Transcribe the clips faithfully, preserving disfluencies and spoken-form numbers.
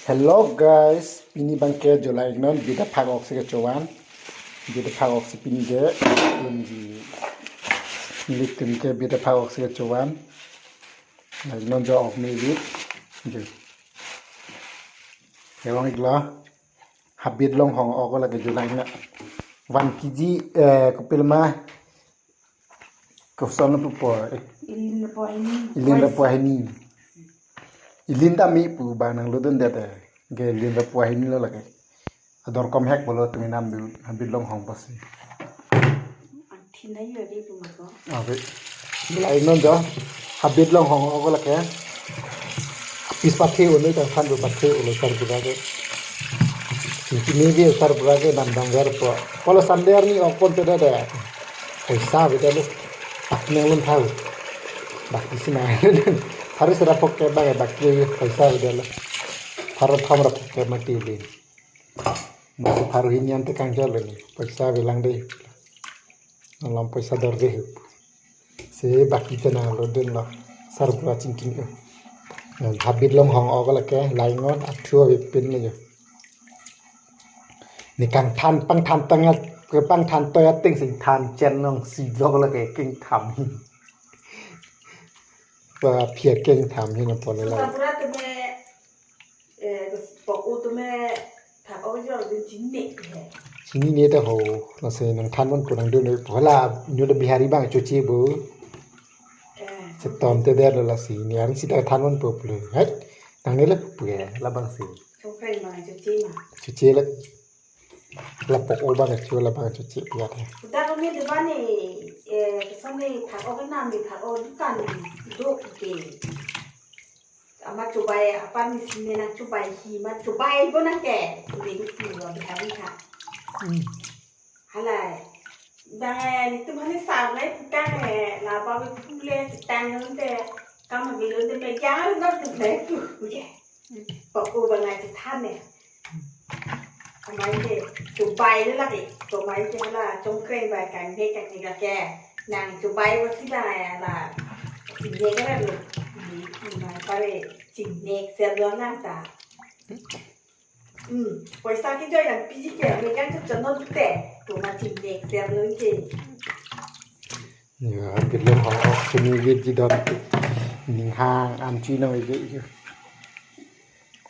Hello guys, pini abangke jo la-iknon bida phak-ok si kechovan. Bida phak-ok si pini ke, unji, nelitum ke bida phak-ok si kechovan. La-iknon jo ok mevit. Jo. Hewang-iklo. Habit longhong-ok lake jo la-iknon. One K G, eh, kopilama. Koson lo pupo, eh. Ilin ra pu ahini. Ilin ra pu ahini. Ilin ta me pu abang nanglutdundet, eh. Ke ilin ra pu ahini lo lake. Ador kom hek pulo tumi namdu, habit longhong pusi. Ang thin ayu adi pu mako. Ave. La-iknon jo. Habit longhong-ok lake. Pis pathe un'e kangthan pu pathe un'e sarbura ke. Kini bi sarbura ke namdam verpo. Pulo Sunday arni ok ponpe da da. Poisa avedetlo. Apneng lun thau. Baki si na. Pharo sera phok ke abang baki poisa avedetlo. Pharo thom ra phok ke mati le. Masi pharo hini ante kangjor le ni. Poisa avelang dei. Alam poisa dorde hup. Si baki te nanglutdunlo. Sarbura chingki-un. Habit longhong-ok lake, la-iknon, athu avepin le jo. Ne kangthan, pangthan tang at, pangthan toya ting sing than chen nong si blok lake kengtham hin. Ba phia kengtham hin apon la. Sarbura tumi, eh, pok-o tumi thak-ok jo din chini ne he. Chinine ta ho, lasi nangthan ponpo nangdun, hala nyu da Bihari abang choche bo. Eh, cheton te detlo lasi, ne arni sita than ponpo pulo. Hai, nangne le pu ke, labang si. Chokre ma choche ma. Choche le. La pok-o abang cho, labang choche piat he. Udah kami depan ni, eh, kesan ni thak-ok nam ni thak-ok dukan ni do ke. Amat chobai apa ni sini nang chobai hi, mat chobai bo nang ke. Ini ni lo di hari ha. Hmm. Halai. Bang, eh, nelitum hani sang lai tang, eh, la ba bi pule tang nonte. Kam bi nonte me jang nonte me pu. Ye. Pok-o abang ai than ne. Kamai ke, chobai le lake, kamai ke hala chongkreng bai kangnek kangnek lake. Nang chobai pusi bai hala chingnek ke lo. Ni, ni mai pare chingnek sel lo nang ta. Hmm, poisa kejoi nangpiji ke, me kangchot chot non te, tuma chingnek sel lo ke. Ya, habit longhong-ok si mevit ji don. Ning hang an chui nang ije ije.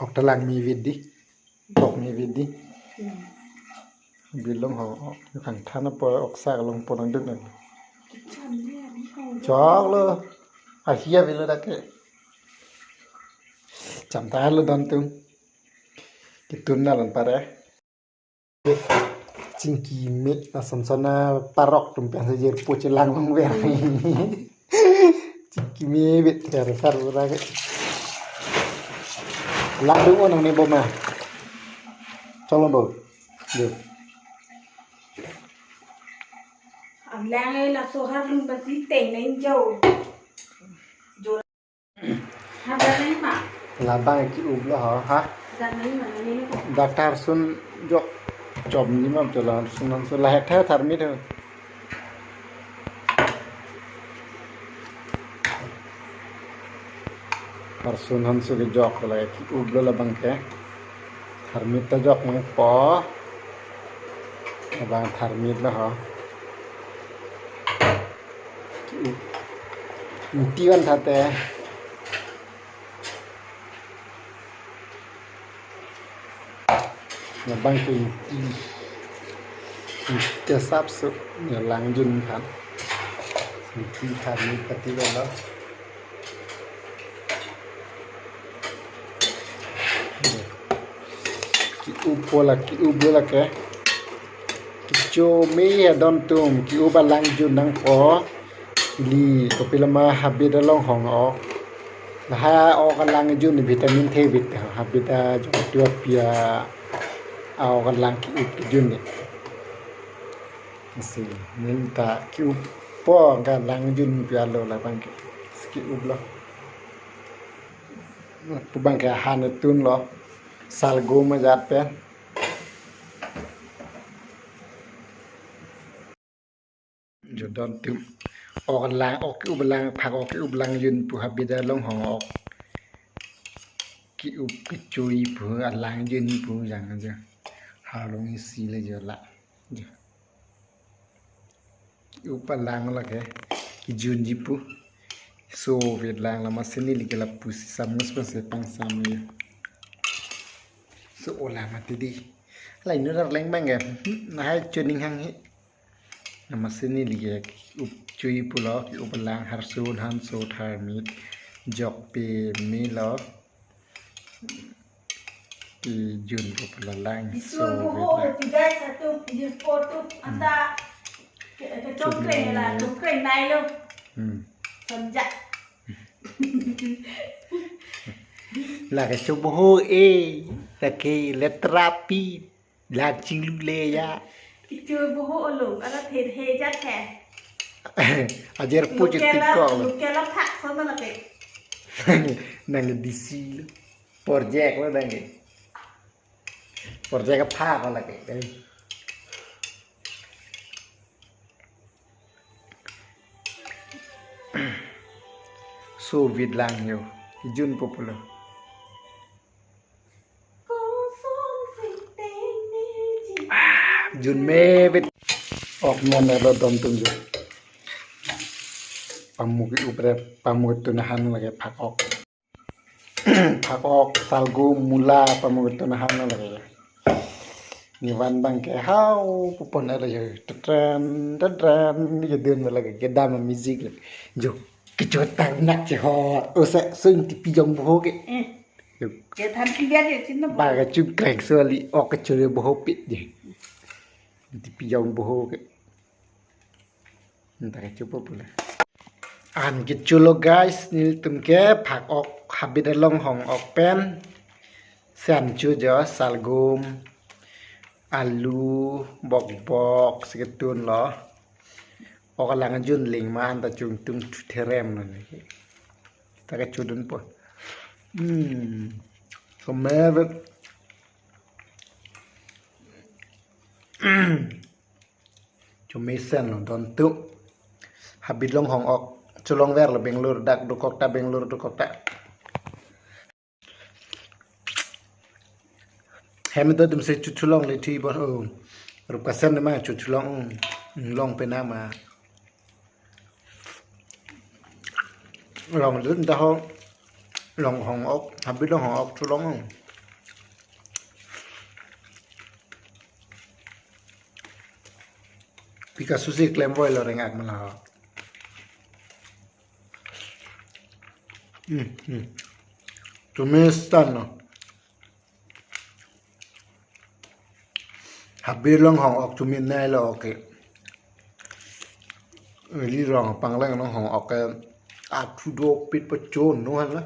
Ok ta lang mevit dei. Ok mevit dei. Hmm. Habit longhong-ok. Kangthan apot ok sak longpo nangduk nang. Kichan le, ani hong. Choklo. Ahi avelo dak ke. Cham ta lo don atum. Kitun na lon pare. Chingki me, lason son aparok atum pen si jirpo chelang longver. Chingki me bit ter sarbura ke. Lang dung-o nangne bo ma. Cholo bo. Yo. Ang lang ai laso har lun basi teng nang jo. Jo. Labang ke-up lo ho, ha? Dak ta arsun jok chom ni mam to la arsun hanso lahek tha tharmit ho. Arsun hanso kejok la ke-up lo labang ke. Tharmit ta jok nangpo. Labang tharmit lo ho. Ingti van tha te. Labang ke ingti. Ingti asap so, ya langjun than. Ingti than ni pati lo. Ke-up po la, ke-up lo lake. Kecho me ya don atum, ke-up alangjun nangpo. Ili kopilama habit alonghong-ok. Lahai ok alangjun vitamin the bit, habit ajong tu apia ok alang ke-up kejun ni. Si, neli ta ke-up po ke alangjun pi alo labang ke. Si ke-up lo. Pu abang ke han tun lo. Salgo majat pen. Jo don atum. Ok alang, ok ke-up alang, phak ok ke-up alangjun pu habit alonghong-ok. Ki-up kechui pu alang jun pu jang aja. Harong isi le jo la. Jo. Ki-up alang lake. Kijunji pu. So vet lang la masi neli ke lapusi samus pase pangsam jo. So ola mati di. Lai nu dar leng bang ke. Hmm, nahai chuning hang he. Namaste neli ke up chui pulo, up lang harsun hanso tharmit jok pe melo. Kijun ko pulo lang. Isun so buho bela. Tiga satu, tujuh puluh tu anta ke, ke congkreng la, congkreng nai lo. Hmm. Sonja. Lake choboho e, lake letrapi. Lang chinglu le ya. Kichu buho olong, ala thet he jat he. Ajer pu je local tik la, ko. Local la phak so na lake. Nang D C lo. Project lo nang. Project phak ko lake. So vet lang yo. Kijun popular. Jun me bit. Ok non lo don tum jo. Pamuk ke upre, pamuk tu nahan lake phak ok. Phak ok, salgum, mula, pamuk tu nahan lake. Ni van bang ke hau pupon ada jo. Tetren, tetren, ni kedun lake kedam music lake. Jo, kecotang nak cehot. Osa sung tipi jong buho ke. Eh. Yuk. Ya than ki biar ya chin na. Ba kachungkreng so ali ok kachore boho pit je. Tipi jong boho ke. Nta kachupo pula. An kichulo guys, nelitum ke phak ok habit along hong ok pen. Siam chu jo salgum, alu, bokbok, siketun lo. Ok alang jun ling man ta chungtung thu therem lo ni. Ta kachudun po. Hmm. So me vet. Chumi sen lo don tu. Habit long hong ok. Chulong ver lo Bangalore dak dokok ta Bangalore dokok ta. Hem do tum se chuchulong le thi bon o. Rup kasen ma chuchulong, mm, long pe na ma. Long lut da ho. Long hong ok, habit long hong ok chulong. Pika susi klem voi lo rengak mana ho. Hmm, hmm. Tumis tan no. Habit long hong ok chumi nai lo ok. Ri rong pangleng long hong ok ke. Athu do pit pachon no hala.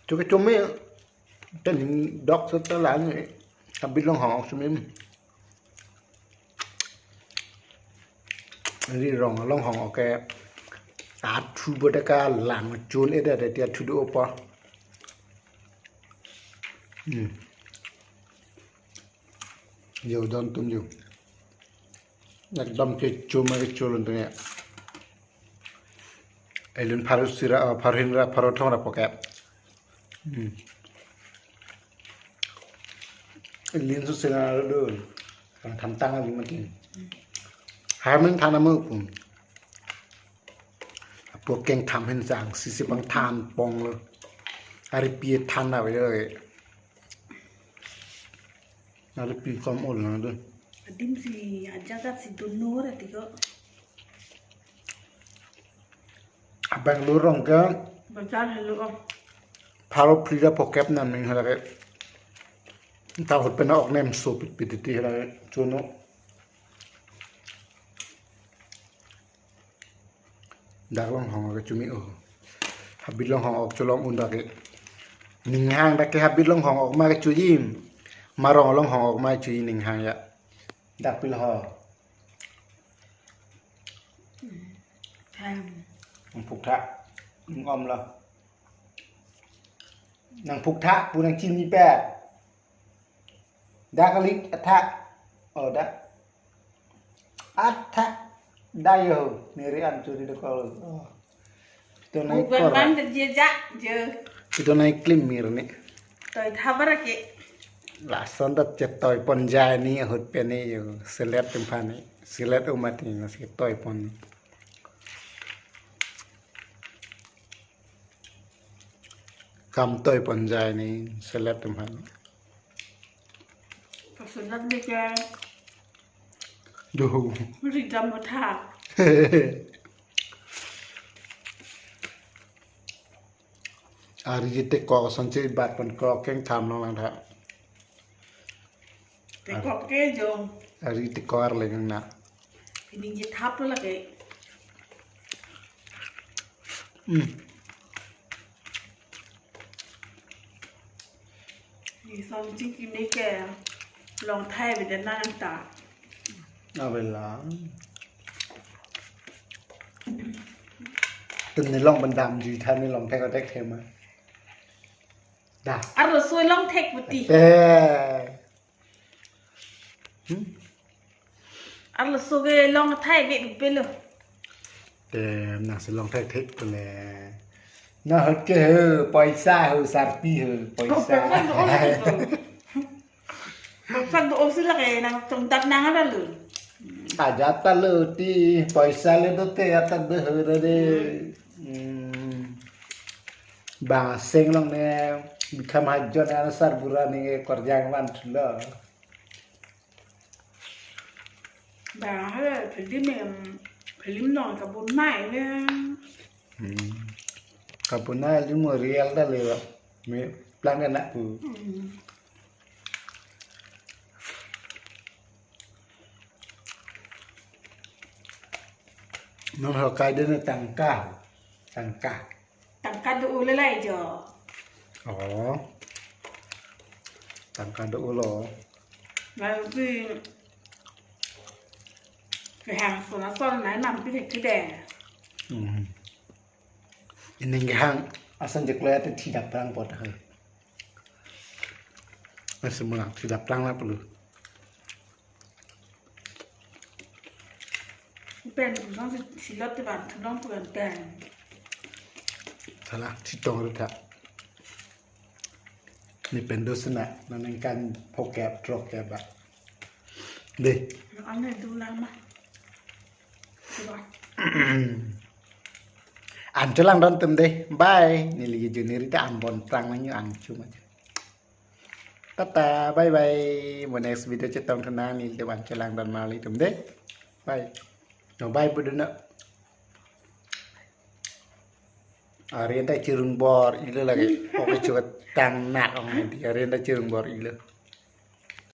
Chuke chumi tan dok sa ta la ni. Habit long hong ok chumi. Ri rong long hong ok ke. Athu bo ta ka lang chun e da da ti athu do pa. Hmm. Yo don tum yo. Ekdom ke chuma ke chulun tu ya. Elun pharo sira, uh, pharo hini ra pharo thong ra poke. Hmm. Elun su sira do. Kang tham tang abi makin. Harmen thana mo pun. Apo keng tham hin sang, sisi pang than pong lo. Ari pi than na ve. Ari pi kom ol na do. Adim si ajagat si dunor ati ko. Abang lorong ke. Bazar helo ko. Pharo phli ra poke nam ning hala ke. Ta hot pen ok nem so pit pit ti hala ke. Chuno. Dak long hong ok chumi o. Habit long hong ok chulong un dak ke. Ning hang dak ke habit long hong ok ma ke chuji. Marong long hong ok ma chuji ning hang ya. Dak pil ho. Tham. Nang phuk tha. Nang om lo. Nang phuk tha pu nang chini pe. Dak alik atha. Oh, dak. Atha. Dayo. Neri an churi dekol. Oh. To nai Bukan kor. Ban je ja je. Ito na iklim mir ni. Toi thabar ke. Lason dat chetoi pon jai ni ahut pen ni yo. Selet temphan ni. Selet umat ni nasi toi pon. Kam toi pon jai ni selet temphan. Pasunat ni ke. Duh. Mesti jam tha. Ari ji tekok ason chebat pon kok keng tham long lang tha. Tekok ke jong. Ari tekok arleng na. Ini je thap lo lagi. Hmm. Ni song ching kini ke long thai beda nang ta. Avela. Tum ni long bandam ji tha ni long thek thek thema. Da. Arloso long thek puti. Eh. Hmm? Arloso ke long thai be pelo. Te nasi long thek thek pele. Na hot ke he, paisa he, sarpi he, paisa. Bangsa do osi lagi nang tong dat nang ada lo. Aja ta lo ti paisa le do te ata de he de. Hmm. Bang seng long ne bikha majon ana sarbura ni korjang van thulo. Bang he film em, film nong kabun mai ne. Hmm. Kabun mai le mo real ta le ba. Me plan ka na pu. Hmm. Non ho kai de ne tangka. Tangka. Tangka do-o le lai jo. Oh. Tangka do-o lo. Lalu si kehang sona son na nam pi thek de. Hmm. Ining kehang ason jek lo ya te thidap prang pot ha. Asemula thidap prang na pelu. Pen thunong si silot te ban thunong pen pen. Salah thitong rita. Ni pen do sena nanengkan phokep trok ya ba. Deh. Ane do lama. Coba. An chelang don tum deh. Bye. Neli juni rita ambon prang nangyo angchum aja. Tata, bye bye. Mo next video chetong thunang neli te ban chelang don mali tum deh. Bye. No bye bu duna. Ari anta chirung bor ilo lagi. Oke chuat tang nak ong nanti. Ari anta chirung bor ilo.